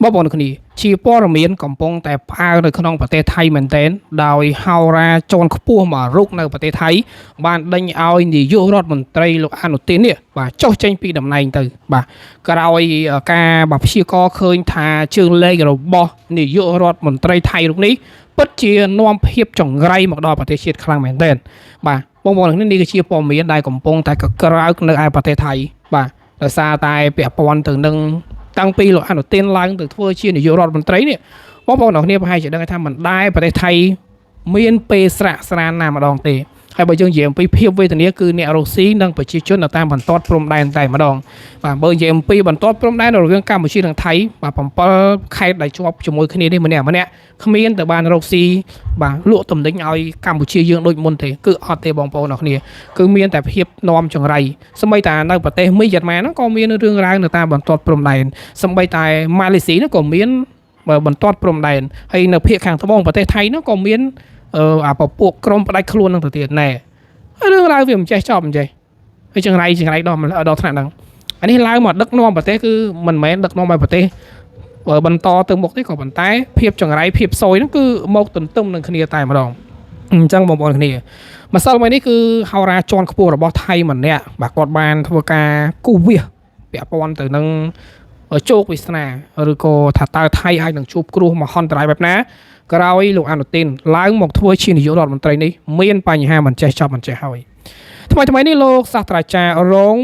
បងប្អូនគ្នាជាព័ត៌មានកំពុងតែផ្អើលនៅក្នុងប្រទេសថៃមែនទែនដោយហោរាជាន់ខ្ពស់មួយរូបនៅប្រទេសថៃបានដេញឲ្យនាយករដ្ឋមន្ត្រីលោកអានុទីននេះបាទចុះចេញពីតំណែងទៅបាទក្រោយការបាទព្យាករណ៍ឃើញថាជើងលេខរបស់នាយករដ្ឋមន្ត្រីថៃរូបនេះពិតជានាំភាពចង្រៃមកដល់ប្រទេសជាតិខ្លាំងមែនទែនបាទបងប្អូនគ្នានេះគឺជាព័ត៌មានដែលកំពុងតែកក្រើកនៅឯប្រទេសថៃបាទដោយសារតែពាក់ព័ន្ធទៅនឹង តាំងពីលោកអនុទិនឡើងទៅធ្វើជានាយករដ្ឋមន្ត្រីនេះបងប្អូនអរគ្នាប្រហែលជាដឹងថាមិនដែលប្រទេសថៃមានពេលស្រាកស្រានណាម្ដងទេហើយបើយើងនិយាយអំពីភាពវេទនាគឺអ្នករុស្ស៊ីនិងប្រជាជននៅតាមបន្ទាត់ព្រំដែនតែម្ដងបាទបើនិយាយអំពីបន្ទាត់ព្រំដែនរវាងកម្ពុជានិងថៃបាទ7ខេត្តដែលជាប់ជាមួយគ្នានេះម្នាក់ម្នាក់គ្មានទៅបានរកស៊ីបាទលក់ទំនិញឲ្យកម្ពុជាយើងដូចមុនទេគឺអត់ទេបងប្អូនអរគ្នាគឺមានតែភាពនាំចង្រៃសម្បីតែនៅប្រទេសមីយ៉ាន់ម៉ាហ្នឹងក៏មានរឿងរ៉ាវនៅតាមបន្ទាត់ព្រំដែន សម្បីតែម៉ាឡេស៊ីនោះក៏មានបន្ទាត់ព្រំដែនហើយនៅភាគខាងត្បូងប្រទេសថៃនោះក៏មានអាពពួកក្រុមផ្ដាច់ខ្លួននឹងទៅទៀតណែរឿងរ៉ាវវាមិនចេះចប់មិនចេះហើយចង្រៃចង្រៃដល់ដល់ថ្នាក់ហ្នឹងអានេះឡើងមកដឹកនាំប្រទេសគឺមិនមែនដឹកនាំឲ្យប្រទេសបន្តទៅមុខទេក៏ប៉ុន្តែភាពចង្រៃភាពសយហ្នឹងគឺមកទន្ទឹមនឹងគ្នាតែម្ដងអញ្ចឹងបងប្អូនគ្នាម្សិលមិញនេះគឺហោរាជាន់ខ្ពស់របស់ថៃម្នាក់បាទគាត់បានធ្វើការគូសវាសពាក់ព័ន្ធទៅនឹង ជោគវាសនាឬក៏ថាតើថៃអាចនឹងជួបគ្រោះមហន្តរាយបែបណាក្រោយលោកអានុទីនឡើងមកធ្វើជានាយករដ្ឋមន្ត្រីនេះមានបញ្ហាមិនចេះចប់មិនចេះហើយថ្មីថ្មីនេះលោកសាស្ត្រាចារ្យរង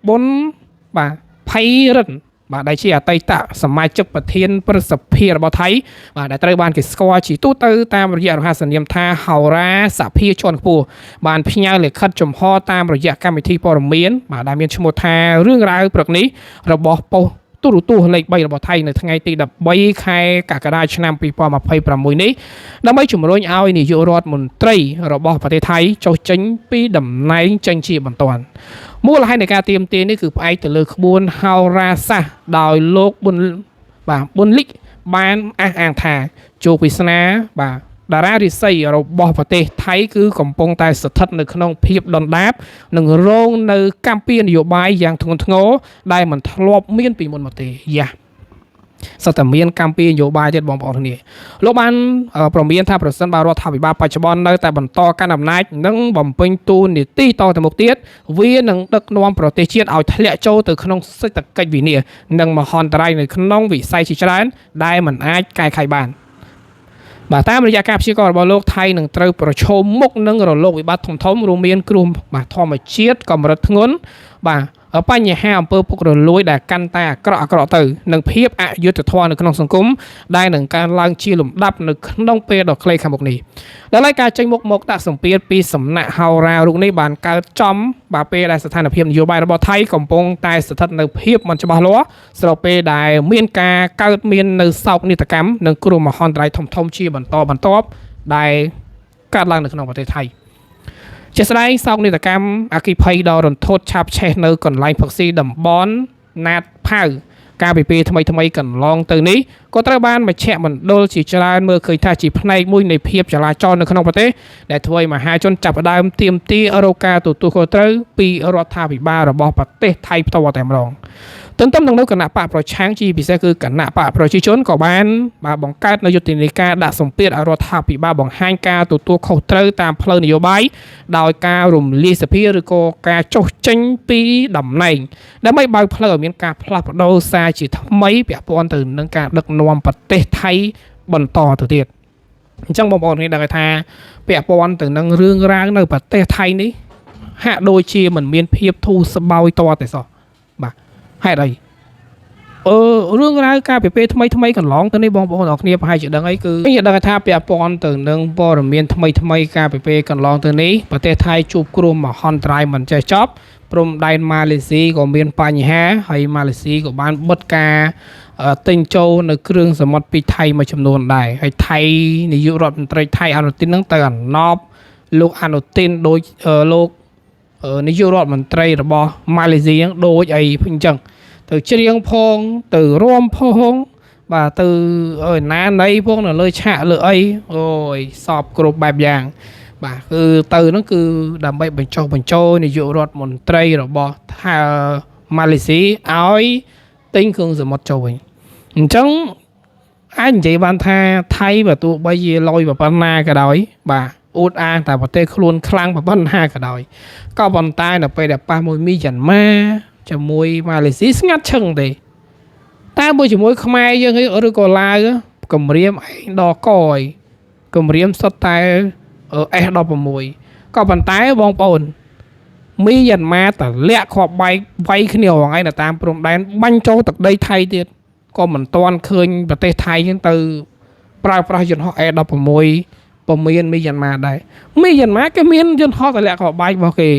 ប៊ុនបាទផៃរិនបាទដែលជាអតីតសមាជិកប្រធានព្រឹទ្ធសភារបស់ថៃបាទដែលត្រូវបានគេស្គាល់ជាទូទៅតាមរយៈរហស្សនាមថាហោរាសភាជាន់ខ្ពស់បានផ្ញើលិខិតចំហតាមរយៈកម្មវិធីព័ត៌មានបាទដែលមានឈ្មោះថារឿងរ៉ាវព្រឹកនេះរបស់ប៉ុស្តិ៍ទូរទស្សន៍លេខ3របស់ថៃនៅថ្ងៃទី13ខែកក្កដាឆ្នាំ2026នេះដើម្បីជំរុញឲ្យនាយករដ្ឋមន្ត្រីរបស់ប្រទេសថៃចុះចេញពីតំណែងចេញជាបន្ទាន់មូលហេតុនៃការទាមទារនេះគឺផ្អែកទៅលើក្បួនហោរាសាស្ត្រដោយលោកប៊ុនបាទប៊ុនលិកបានអះអាងថាជោគវាសនាបាទតារារិស័យរបស់ប្រទេសថៃគឺកំពុងតែស្ថិតនៅក្នុងភាពដុនដាបនិងរងនៅកម្មពៀនយោបាយយ៉ាងធ្ងន់ធ្ងរដែលមិនធ្លាប់មានពីមុនមកទេយ៉ាសតតែមានកម្មពៀនយោបាយទៀតបងប្អូនគ្នាលោកបានប្រមានថាប្រសិនបើរដ្ឋាភិបាលបច្ចុប្បន្ននៅតែបន្តកាន់អំណាចនិងបំពេញតួនាទីតទៅមុខទៀតវានឹងដឹកនាំប្រទេសជាតិឲ្យធ្លាក់ចូលទៅក្នុងសេដ្ឋកិច្ចវិនាសនិងមហន្តរាយនៅក្នុងវិស័យជាច្រើនដែលមិនអាចកែខៃបានបាទតាមរយៈការព្យាករណ៍របស់លោកថៃនឹងត្រូវប្រឈមមុខនឹងរលកវិបត្តិធំៗរួមមានគ្រោះបាទធម្មជាតិកម្រិតធ្ងន់បាទបញ្ហាអំពើពុករលួយដែលកាន់តែអាក្រក់អាក្រក់ទៅនិងភាពអយុត្តិធម៌នៅក្នុងសង្គមដែលនឹងកើនឡើងជាលំដាប់នៅក្នុងពេលដ៏ខ្លីខាងមុខនេះដែលហើយការចេញមុខមកដាក់សម្ពាធពីសំណាក់ហោរារូបនេះបានកើតចំបាទពេលដែលស្ថានភាពនយោបាយរបស់ថៃកំពុងតែស្ថិតនៅភាពមិនច្បាស់លាស់ស្របពេលដែលមានការកើតមាននៅសោកនាដកម្មនិងគ្រោះមហន្តរាយធំៗជាបន្តបន្ទាប់ដែលកើតឡើងនៅក្នុងប្រទេសថៃជាស្ដែងសោកនាដកម្មអគ្គិភ័យដ៏រន្ធត់ឆាបឆេះនៅកន្លែងផឹកស៊ីតំបន់ណាតផៅកាលពីពេលថ្មីៗកន្លងទៅនេះក៏ត្រូវបានមជ្ឈមណ្ឌលជាច្រើនមើលឃើញថាជាផ្នែកមួយនៃភាពចលាចលនៅក្នុងប្រទេសដែលធ្វើឲ្យមហាជនចាប់ផ្ដើមទាមទាររកការទទួលខុសត្រូវពីរដ្ឋាភិបាលរបស់ប្រទេសថៃផ្ទាល់តែម្ដងទន្ទឹមនឹងនោះគណៈបកប្រឆាំងជាពិសេសគឺគណៈបកប្រជាជនក៏បានបាទបង្កើតនូវយុទ្ធនាការដាក់សម្ពាធឲ្យរដ្ឋាភិបាលបង្ហាញការទទួលខុសត្រូវតាមផ្លូវនយោបាយដោយការរំលាយសភាឬក៏ការចុះចេញពីតំណែងដើម្បីបើកផ្លូវឲ្យមានការផ្លាស់ប្ដូរសារជាថ្មីពាក់ព័ន្ធទៅនឹងការដឹកនាំប្រទេសថៃបន្តទៅទៀតអញ្ចឹងបងប្អូនគ្នាដឹងថាពាក់ព័ន្ធទៅនឹងរឿងរ៉ាវនៅប្រទេសថៃនេះហាក់ដូចជាមិនមានភាពធូរស្បើយតតែសោះបាទហេតុអីអឺរឿងរ៉ាវកាលពីពេលថ្មីថ្មីកន្លងទៅនេះបងប្អូនអរគ្នាប្រហែលជាដឹងអីគឺខ្ញុំដឹងថាពាក់ព័ន្ធទៅនឹងព័ត៌មានថ្មីថ្មីកាលពីពេលកន្លងទៅនេះប្រទេសថៃជួបគ្រោះមហន្តរាយមិនចេះចប់ព្រំដែនម៉ាឡេស៊ីក៏មានបញ្ហាហើយម៉ាឡេស៊ីក៏បានបិទការទិញចូលនៅគ្រឿងសមុទ្រពីថៃមួយចំនួនដែរហើយថៃនាយករដ្ឋមន្ត្រីថៃអានុទីនហ្នឹងទៅអាណប់លោកអានុទីនដូចលោកនាយករដ្ឋមន្ត្រីរបស់ម៉ាឡេស៊ីហ្នឹងដូចអីអញ្ចឹងទៅច្រៀងផងទៅរាំផងបាទទៅអើយណាណីផងនៅលើឆាកលើអីអូយសពគ្រប់បែបយ៉ាងបាទគឺទៅហ្នឹងគឺដើម្បីបញ្ចុះបញ្ចូលនាយករដ្ឋមន្ត្រីរបស់ថៃម៉ាឡេស៊ីឲ្យទិញគ្រឿងសមុទ្រចូលវិញអញ្ចឹង អាចនិយាយបានថាថៃបើទោះបីជាលយប៉ុណ្ណាក៏ដោយបាទអួតអាងតែប្រទេសខ្លួនខ្លាំងប៉ុណ្ណាក៏ដោយក៏ប៉ុន្តែនៅពេលដែលប៉ះមួយមីយ៉ាន់ម៉ាជាមួយម៉ាឡេស៊ីស្ងាត់ឈឹងទេតែមួយជាមួយខ្មែរយើងឬក៏ឡាវគម្រាមឯងដល់កអីគម្រាមសុទ្ធតែ S16 ក៏ប៉ុន្តែបងប្អូនមីយ៉ាន់ម៉ាតលាក់គ្រាប់បែកវាយគ្នារងឯងនៅតាមព្រំដែនបាញ់ចូលទឹកដីថៃទៀតក៏មិនទាន់ឃើញប្រទេសថៃហ្នឹងទៅប្រើប្រាស់យន្តហោះ A16 ពមៀនមីយ៉ាន់ម៉ាដែរមីយ៉ាន់ម៉ាគេមានយន្តហោះតលាក់គ្រាប់បែករបស់គេ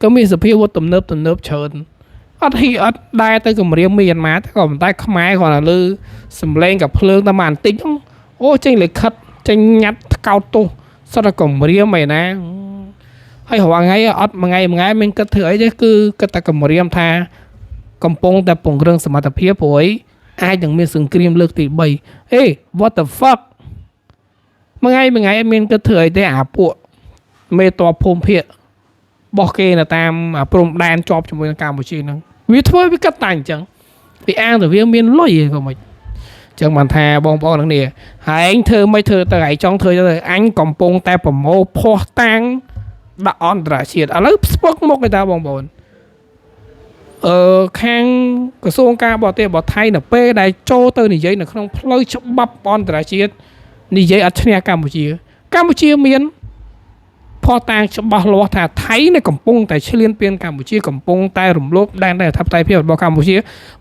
ក៏មានសភាវុធទំនើបទំនើបច្រើនអត់ហ៊ីអត់ដែរទៅគម្រាមមីយ៉ាន់ម៉ាទេក៏ប៉ុន្តែខ្មែរគ្រាន់តែលើសំឡេងกับភ្លើងតែមួយបន្តិចហ្នឹងអូចេញលិខិតចេញញ៉ាត់ថ្កោតទោសសុទ្ធតែគម្រាមឯណាហើយរាល់ថ្ងៃអត់មួយថ្ងៃមួយថ្ងៃមានគិតធ្វើអីទេគឺគិតតែគម្រាមថាកំពុងតែពង្រឹងសមត្ថភាពព្រោះអីអាចនឹងមានសង្គ្រាមលើកទី3អេ what the fuck មួយថ្ងៃមួយថ្ងៃអត់មានគិតធ្វើអីទេអាពួកមេតបភូមិភាគរបស់គេនៅតាមព្រំដែនជាប់ជាមួយនឹងកម្ពុជាហ្នឹងវាធ្វើវាគិតតែអញ្ចឹងវាអាងតែវាមានលុយឯងក៏មិនចឹងបានថាបងប្អូនទាំងនេះហើយឯងធ្វើមិនធ្វើទៅឯងចង់ធ្វើទៅអញកំពុងតែប្រមូលភ័ស្តុតាងដាក់អន្តរជាតិឥឡូវស្ពឹកមុខឯតាបងប្អូនអឺខាងក្រសួងការបរទេសរបស់ថៃនៅពេលដែលចូលទៅនិយាយនៅក្នុងផ្លូវច្បាប់អន្តរជាតិនិយាយអត់ឈ្នះកម្ពុជាកម្ពុជាមានភ័ស្តុតាងច្បាស់លាស់ថាថៃនៅកំពុងតែឈ្លានពានកម្ពុជាកំពុងតែរំលោភដែនដីអធិបតេយ្យភាពរបស់កម្ពុជា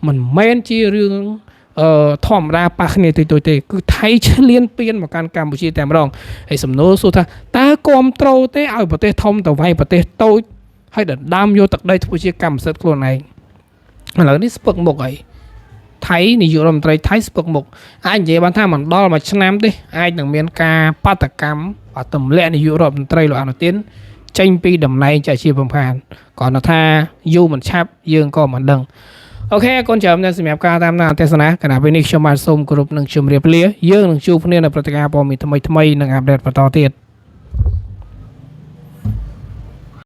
មិនមែនជារឿងអឺធម្មតាប៉ះគ្នាតិចតួចទេគឺថៃឈ្លានពានមកកាន់កម្ពុជាតែម្ដងហើយសំណួរសួរថាតើគ្រប់ត្រូលទេឲ្យប្រទេសធំទៅវាយប្រទេសតូចហើយដណ្ដើមយកទឹកដីធ្វើជាកម្មសិទ្ធិខ្លួនឯងឥឡូវនេះស្ពឹកមុខអីថៃនាយករដ្ឋមន្ត្រីថៃស្ពឹកមុខអាចនិយាយបានថាមិនដល់មួយឆ្នាំទេអាចនឹងមានការបដកម្មទម្លាក់នាយករដ្ឋមន្ត្រីលោកអនុទិនចេញពីតំណែងជាជាបំផានគ្រាន់តែថាយូរមិនឆាប់យើងក៏មិនដឹងអូខេអរគុណច្រើនណាស់សម្រាប់ការតាមដានទស្សនាគណៈពេលនេះខ្ញុំបាទសូមគោរពនិងជម្រាបលាយើងនឹងជួបគ្នានៅព្រឹត្តិការណ៍ព័ត៌មានថ្មីៗនិងអាប់ដេតបន្តទៀត។